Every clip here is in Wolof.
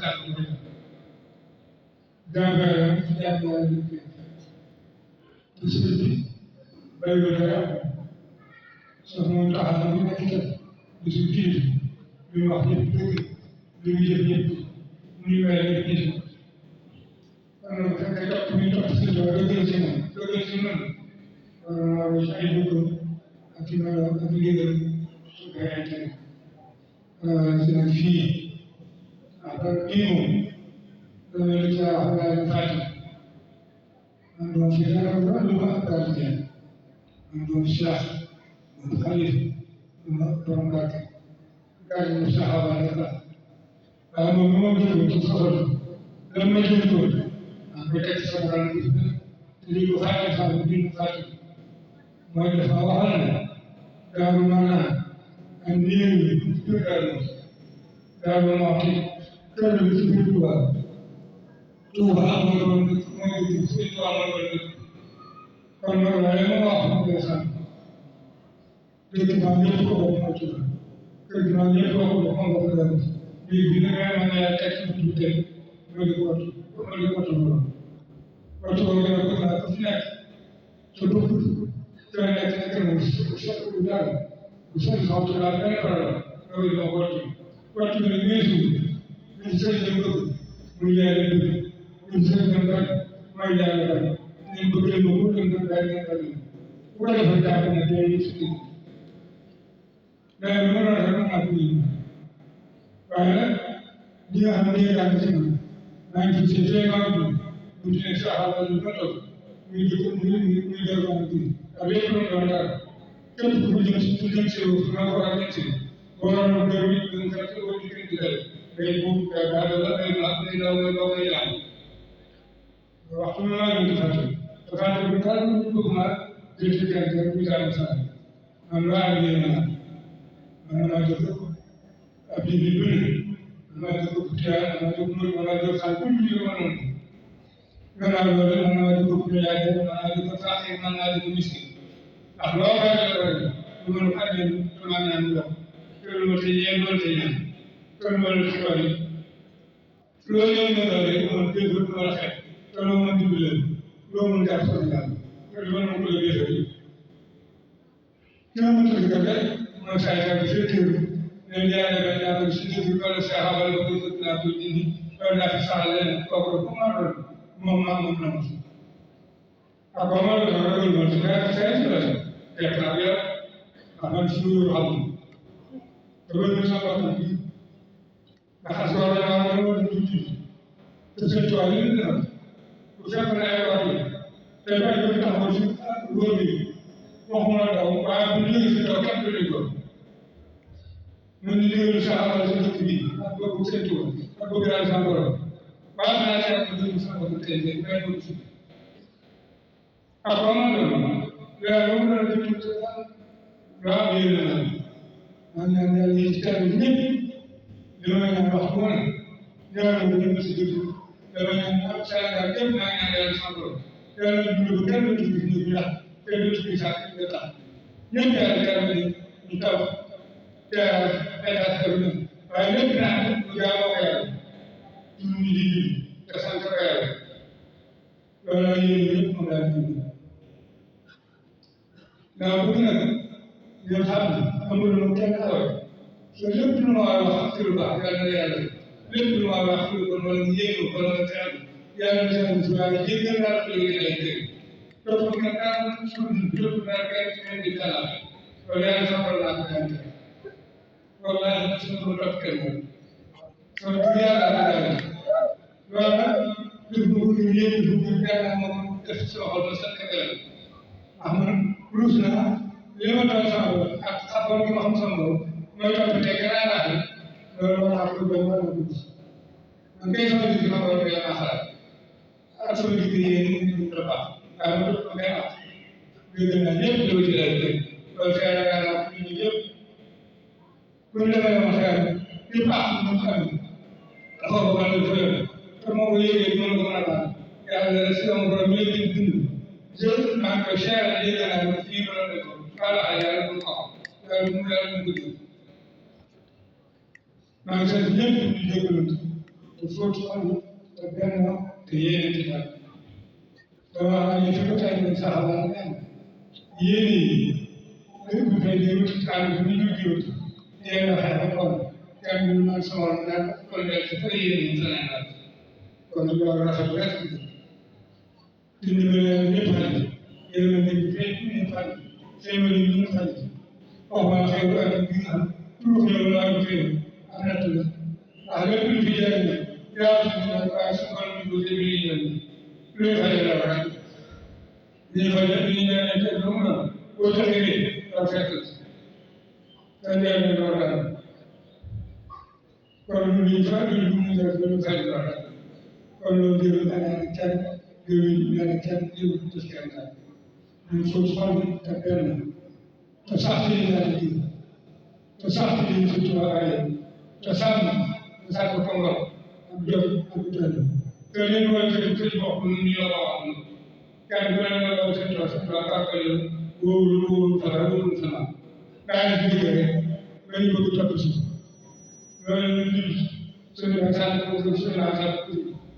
tànn bu bëri jàngal jàngal te sëriñ bi béy ba dara sax moom taxaw na nekk itam di suñ kii li mu wax ñëpp dëgg li mu jëf ñëpp mu ñu may ñëpp gis kon nag bu fekkee topp ñu topp si loolu dëggal si moom dëggal si noonu kon si ay dugg ak ci melo ak ndigal su fekkente ne si nag fii après bii moom dama la caa wax waaye mu fàtte man doon fi dara lu ma ak daal di man doon Cheikh man Xalif man doon Mbacke gàll mu saxaaba rek la waaye moom bi ma jógee ci soxal lan ma jógee ah ba teg sama daan gis te lii bu fàtte xam lii mu fàtte mooy dafa waxal ne daaru maanaam ak néew yi biir daaru ma wax kër bi ci biir Touba mooy doon dëkk mooy dëkk Sëñ Touba mooy doon dëkk kon loolu waaye ma wax moom lay xam dëkk maa ñëpp ko bokk moo Touba kër gi maa ñëpp ko bokk moo bokk dara léegi bi nag ma ne teg ci buntu tey loolu ko wattu loolu ko wattu loolu wattu loolu ko naa ko fi nekk sa dëkk te nekk nekk na bu dara bu seen xawtu daal benn problème loolu dama ko wattu wattu bi nag weesu ñu sëñ dem bëgg muy yaay la bëgg ñu sëñ dem bëgg mooy yaay la bëgg ñu bëgg leen ko dem dem daal ngeen bëgg bu ko defee jàpp ne day yëf si mais lu ma doon rek naa ko yëngu waaye nag ñi nga xam ne dañuy daan ci man maa ngi fi si fee maa ngi bu ci nekk saa xamal lu ma toog muy dëkk muy dëkk maa ngi ak yëpp lu doon dara képp ku jëm si ku jëm si yow maa ko war a jëm si boo waroon dër bi gën kat ko di gën di dale day boobu daal la day laaj day daw day daw day laaj waxtu bi maa ngi fàtte te fàtte bi daal ñu bëgg maa jël ci gerte bi daal saa man laa ngi naa man maa jël ab ji bi bëri maa jël ko tiyaa maa jël ko maa jël xaalis bu ñu ma noonu gannaaw loolu man maa jël ko yaay man maa jël ko sax man maa jël ko miskin ndax loo koy def rek lu ma lu xamee maa ñaan ndox loolu moo tax yéen loolu tax ñaan loolu moo la ci tool yi loolu ñëw na la rek moom dégg lu war a xeex te loo mën dimbali loo mën jàpp sa yàlla loolu mën na ko la wéetal yi ki ma mën tëdd rek mooy saa yi bi fee téeru leen jaay ba yaa ko si dëgg wala sa xabal ba ko bëgg naa ko dindi loolu naa fi saxal leen kooku bu ma doon moom maa moom na mos ak ba ma doon ragal moom si daa saa yi la fekk naa yow ndax man si lu xam te loolu sa bopp bi ndax as wala naa wala wala tuuti te seen tool yi ñu def bu fekk ne ay wax yi te bay ko taxaw si góor bi waxuma la daw waaye bu ñu si daw kenn du ko ñun ñu liggéeyal sa amal si dëkk bi ak bëgg seen tool ak bëgg daal sa borom waaye naa ci ak bëgg sa bopp tey jii bay ko si ak ba ma doon yaa moom la def tuuti waaw yéen a maa ngi ñaan yàlla ci kàddu gi ñëpp dama ñaan wax bu ne ñaanal ko ñëpp si dëkk dama ñaan ak Sénégal képp maa ngi ñaan yàlla sama borom yàlla dund ko kenn du tudd ñu yàq kenn du tudd sax nga tax ñëpp yàlla yàlla ñu taw te état kër na waaye lépp naa ñu jaamoo ko yàlla ñu ñu di te sant ko yàlla loolu la yéen ñëpp moom daal di naa bëgg nag ngeen xam ne amul lu kenn xawee so lépp lu ma war a wax ci lu baax yàlla na yàlla lépp lu ma war a wax ci lu bon wala mu yéegu wala nga teral yàlla na yàlla si waaye jéggal naa ko léegi ay dégg topp nga daan suñu topp naa kenn ci ngeen di talaat loolu yàlla saxal naa ko daan tey wallahi suñu ko topp kenn moom so bu yàlla la daal loolu nag def bu ko yéegu bu yàlla moom def ci loxo ba sa tegal am na ruus na li ma doon sama bopp ak xam nga ma xam sama bopp mooy topp te gannaaw naa ne loolu moo tax lu bëri war na dugg man kay sama digg ma war a yàlla xalaat ak sama digg yéen ñu ngi baax waaye ma def ko ngay wax dégg naa ñëpp ñëw ci lay dégg loolu xëy na nga naa ñu ñëpp ku ñu demee ma xëy na baax mu xam dafa ko mën a fële te moo ko yëgee mën ko mën a baax yàlla la si sama borom ñu leen dund jël maa ngi koy cher yëg naa ne fii mën a def voilà yàlla bu ko xam yàlla mu yàlla mu gudd maa ngi sant ñëpp di jégalu fóot xol te benn te yéene ci dara dama xam ne fi ko tey nii sax la neen yéene yi lépp tey day wuti ci àll bi ñu jiwut yéen a xeex kon kenn du man sama naan kon del ci kër yéene yi Sénégal kon ñu war a rafet rek di ndimbale ñëpp xale yéen a nekk fii ñu xale féemali ñu xale waxuma xew bu ak bi nga xam tuur ñëw laa ko féem ak natt la ndax lépp lu fi jëriñ yaa suñu nag waaye su ko ñu ko demee yi ñëw lu ñu fajee la rek ñu fajee ñu ñaan te lu mu na boo taxee doo fekk sa njëriñ loolu la kon ñu fa ñu mu def lu faj la rek kon loolu jël na ne kenn jël na ne kenn jël ci kenn daal ñu fóot xol te benn te sax ci ñaan ji te sax ci ñu ci tuwaay te sàmm te sàmm ko ngor ak jot ak jot te li ñu war a jël ci bopp ñu ñu la wax kenn ku ne la wax ci tool sa tool ak ko wóorul fa wóorul fa daa ngi ci rek nga ñu bëgg topp ci loolu ñu suñu la sant ko suñu la sant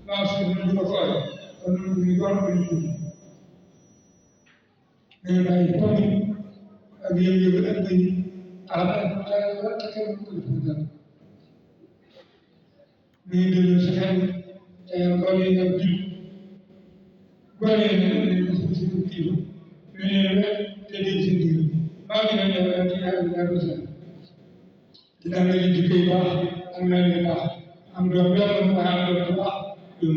maa suñu ñu ko fooy kon ñu gor ñu ñu ñu bàyyi pommi ak yëngu ak bëy am ak la ta kenn ko def dara ñu dellu si xel te ngone yi ak jul gone yi ñu ci kii ñu ne te di ci ndigal maa ngi leen di leen di ñaan di dina la di koy baax am na ne baax am doom yàlla mu am doom baax doom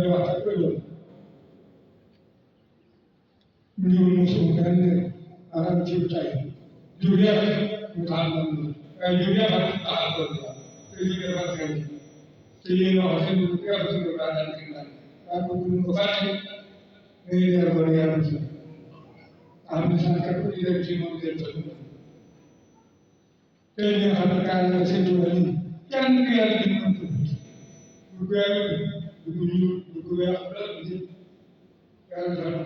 di wax ak doom ñu musu kan aram ci tay jur yàlla mu taal na ay jur yàlla taal doom te ñu ngi wax ak te yéen wax seen yàlla suñu daal ci naan daa ko ñu ko fàtte ne yàlla ko yàlla ci am na sax kat ko yéen ci moom del fa te ñu xam ne kaa la seen tuwa ni kenn ku yàlla di mën ko bu ko yàlla du ko ñu du ko yàlla dara di yàlla dafa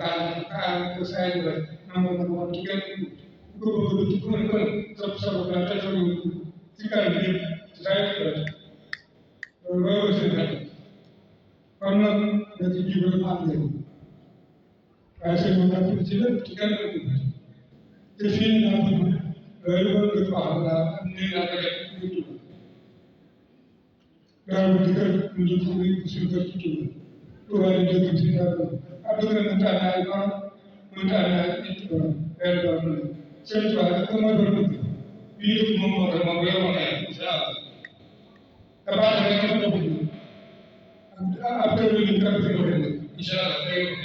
kaa ko saay rek nangu na ko ci kenn ko bëgg ko ko ko sa la ta fa ci kaay bi ci saay rek loolu seen xel kon nag da ci jubal am leen waaye seen moom nag ci lépp ci kenn la te fii ñu naan loolu loolu la wax daal nii laa ko def ñu tudd daal di kër ñu di tudd suñu kër ci tudd tubaab yi dëgg ci daal ab dëgg mu tànnaay borom mu tànnaay nit borom weer doon na seen tubaab rek ma doon dëgg bii dëgg moom moo tax moom yow ma kay incha allah damaa rek ma dëgg ab kër yi ñu kër ci ko dëgg incha allah day yow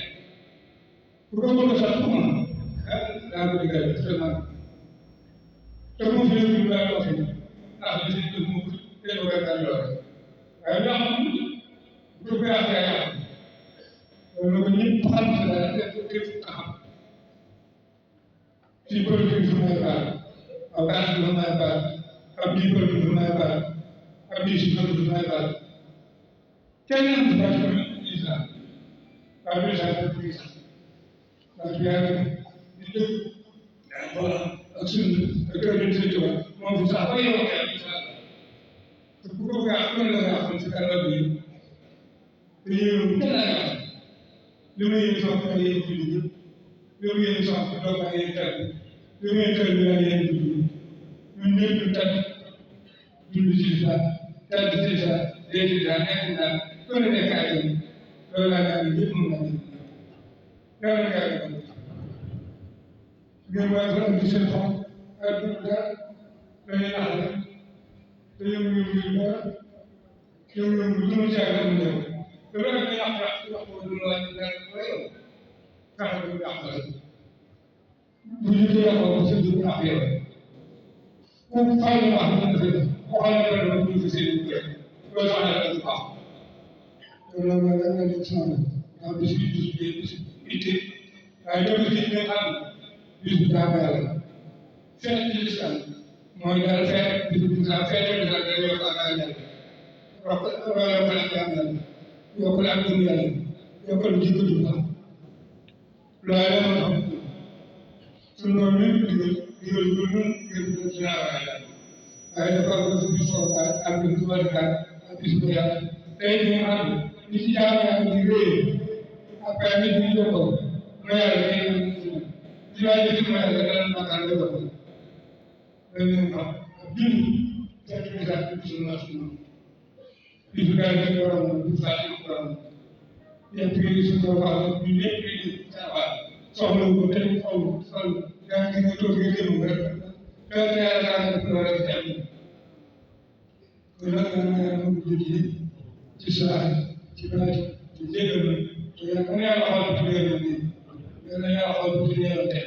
bu ko bëgg sax pour man daa ko digal vraiment te mu fi ñu la wax ni ndax li ci mu te ko gënal lool waaye ndax bu ko yaa yaa yaa loolu ko ñëpp xam ci la te te xam ci politique fu may baal aw gas fu may baal ab di politique fu may baal ab di si fu may baal kenn du ba ci islam waaye du sa ko islam parce que yàlla di dëgg voilà ak suñu ak kër gi sëñ Tuba moom fi sax ba yow ak yàlla te bu ko gaa am na nga xam si kanam bi te yow kenn laa wax li ma yéen soxla ay yéen julli yëpp li ma yéen soxla doog a yéen tànn li ma yéen tànn bi ak yéen julli ñun ñëpp ñu tànn julli ci sa tànn ci sa dee ci sa nekk naa ko ne nekk ak yéen loolu laa ñaan ñëpp mën naa leen yàlla nga yàlla ngeen waaye fa am ci seen xol ak du dara dañuy nax rek te yëngu-yëngu yu dara yëngu-yëngu lu mu jaay am ñëw te loolu nga yàq wax ko du la wàññi dara ba yow tax du yàq la bu ñu ko yàqoo ko sa du yàq yow ku fay lu wax ñu def ko xam ne loolu ñu fi seen kër loolu sax la du baax loolu la nga def sama ndax bis bi bis itte waaye loolu ci ñu xam bis bu jaamu yàlla feet ci lislam mooy daal feet bis bu lislam feet ci lislam day yokk ak ay yàlla yokk la jaam yàlla yokk la gëm yàlla yokk la jikko ju baax loolu la moo tax suñu doom yi digal ñu ñun ngir ñu dinaa wax yàlla waaye dafa am bis foofu ak bis bu barkaat ak bis bu yàlla tey ñu ànd ñu ci jaamu yàlla di réer après nit ñi jokkoo mooy yàlla day ñëw ci waaye bi mooy yàlla dana makaan la jokkoo dañu am bind fekk message bi suñu naa suñu bisu daal di borom du saa ci borom ñëpp yi suñu ko wax ñu ñëpp yi sawa soxla ko tey xaw sol yaa ngi nga toog nga jëm rek daal di yàlla daal di war a jëm kon nag mu jëli ci saa ci bàyyi ci jégal te yàlla na yàlla xool ci leeral bi yàlla na yàlla xool ci leeral tey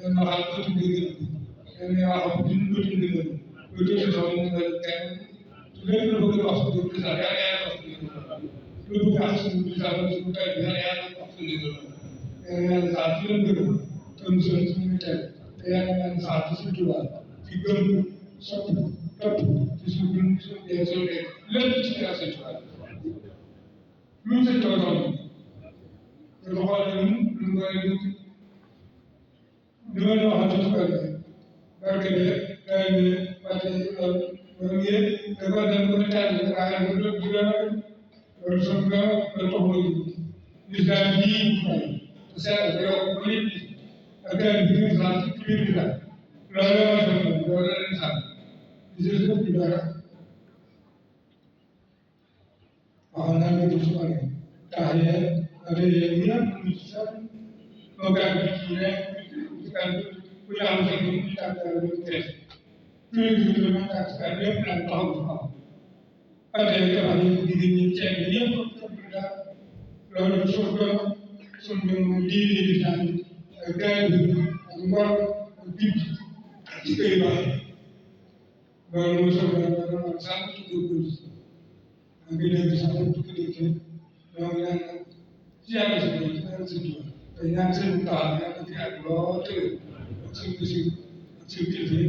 yàlla na xool ci dëggal yàlla na yàlla xool ci bëtu dëggal ba dëgg sax mu ngi kenn lépp lu bëgg wax ci dëgg sax yàlla yàlla wax ci dëgg lu bëgg wax ci dëgg sax suñu tey yàlla yàlla wax ci dëgg yàlla yàlla sax ci leen dëgg comme son suñu tey te yàlla yàlla sax ci suñu tubaab ci gëm sopp topp ci suñu suñu dee suñu dee lépp ci yàlla seen tubaab lu mu seen tubaab xam te lu xool lu mu war a dugg li ma la waxal ci tubaab bi barke bi day ne wàcce loolu loolu yëpp da ko dem ba taal bi waaye bu doon bu doon loolu suñu gaaw loolu tax mooy lislaam bii mu fay te seet ak yow ba nit ñi ak gars yi biir sant ci biir lislaam loolu la ma soxla loolu la leen sant di si lépp di dara waxoon naa ko ci wàllu tax yee ak yéen ñëpp ñu ci sax moo gën a ci ne ci kan bu ñu am sax ñu tàggal lu tees plus de lu ma tàggal lépp nag taxaw ci kaw ak ay tabax yi jigéen ñi ceeb bi yëpp daal loolu suuf ba suuf bi mu diine di naan ak gaay bi ak ngor ak jub ak ci kër baax loolu mooy suuf ba loolu sant ci góorgóorlu maa ngi dégg sax mu tukki dégg donc ñaan ci yàlla si biir ñaan si biir te ñaan seen taal ñaan fi ak lool te ak seen bisi ak seen kilifa yi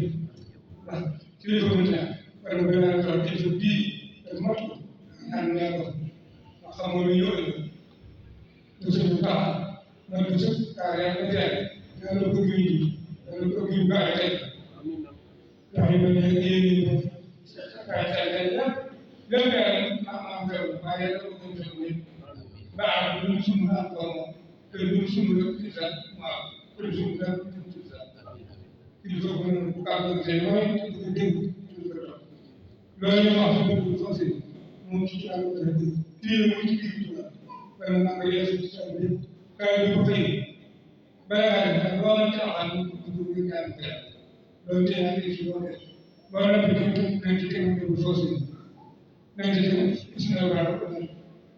ndax kilifa mu ñaan wala nga naan taal kilifa bii te mot ñaan ñaan ko ndax xamoo lu ñëw te suñu taal man de sëpp kaa yàlla jaay yàlla bëgg yi yàlla bëgg yu baax tey ndax yu mel ne yéen ñi kaay tay tay yëpp lépp yàlla am xew waaye yàlla bëgg ñu xew ni baax du ñu sunu am ko moom te du ñu sunu rek ci sax waaw te du sunu rek ci sax il faut que bu kaa bëgg tey mooy du ko dégg du ko topp loolu ñu wax ci bëgg foofu moom ci ci àll bi téye mu ci biir tubaab wala naa ko yeesu ci sa bi kaay bi ko fay balaa nga xam loolu ci waxal ñu ko ñu ñaan ko loolu te yaa ngi ci loolu boo noppi nañ ci tegu bu foofu nañ ci tegu gis na waa ko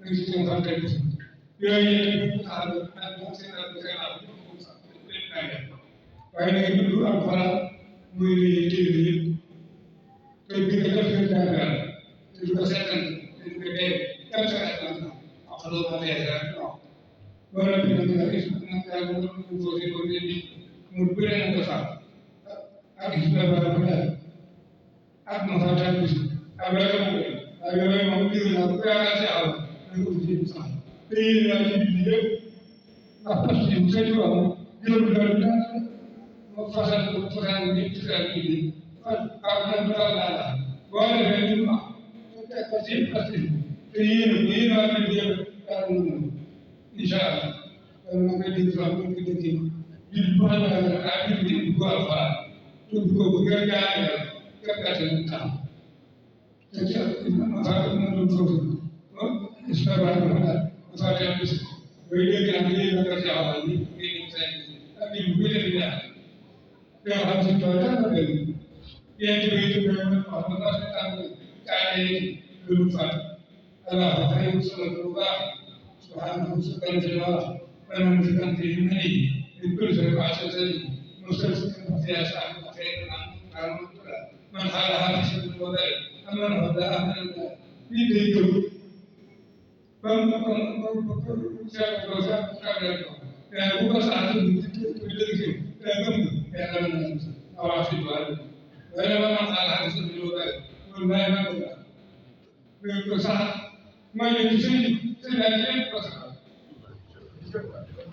nañ ci tegu xam tey yooyu yëpp xaar ak moom seen ak seen ak waaye nag ñu am xalaat muy li téere yëpp te bi nga def nga jàngal te du ko seetal te du ko dee tam sa ak loolu moo tee rek boo noppi nag nga gis nag yàlla mu foofu ko di mu bëre na ko sax ak gis na ba ko daal ak ma fa daal gis ak la ko waaye yooyu moom dégg naa ko yaakaar si aw na ko fi sax te yéen naa ci bind yëpp ndax parce que bu seeti wax jël daal daal moo fasal ko fasal ko ñëpp ci sa bind ak na du daal daal boo defee ñu ma teg ko ci parce que te yéen waa bind yëpp daal mu mën incha allah kon ma koy dégg sax ma koy dégg bind bu xam ne ak bind bi bu ko alxuraan tudd ko bu gën a jaayal gàttal tax te ca ma faa ma doon foofu istabaa ma daal ma faa dem bis booy dégg naa yéen a ngi xamal ni ngeen di say ak bind bu gën a ñaar yoo xam si tool daal la dégg yéen ci biir ñu koy wax ma naa si tànn kaane yi lu faat allah xëy na solo bu baax subhanahu subhanahu fi wax maanaam fi kan fi mu ne une préservation c'est مسلسل في أشعار خير عن من حالها في سبيل الوضع أمن هداها من الله يديكم يعني هو ساعة يديكم يقوم يعلم أواصل الوالد وإنما من حالها في سبيل الوضع والله ما يقول ساعة ما يجوز سيدنا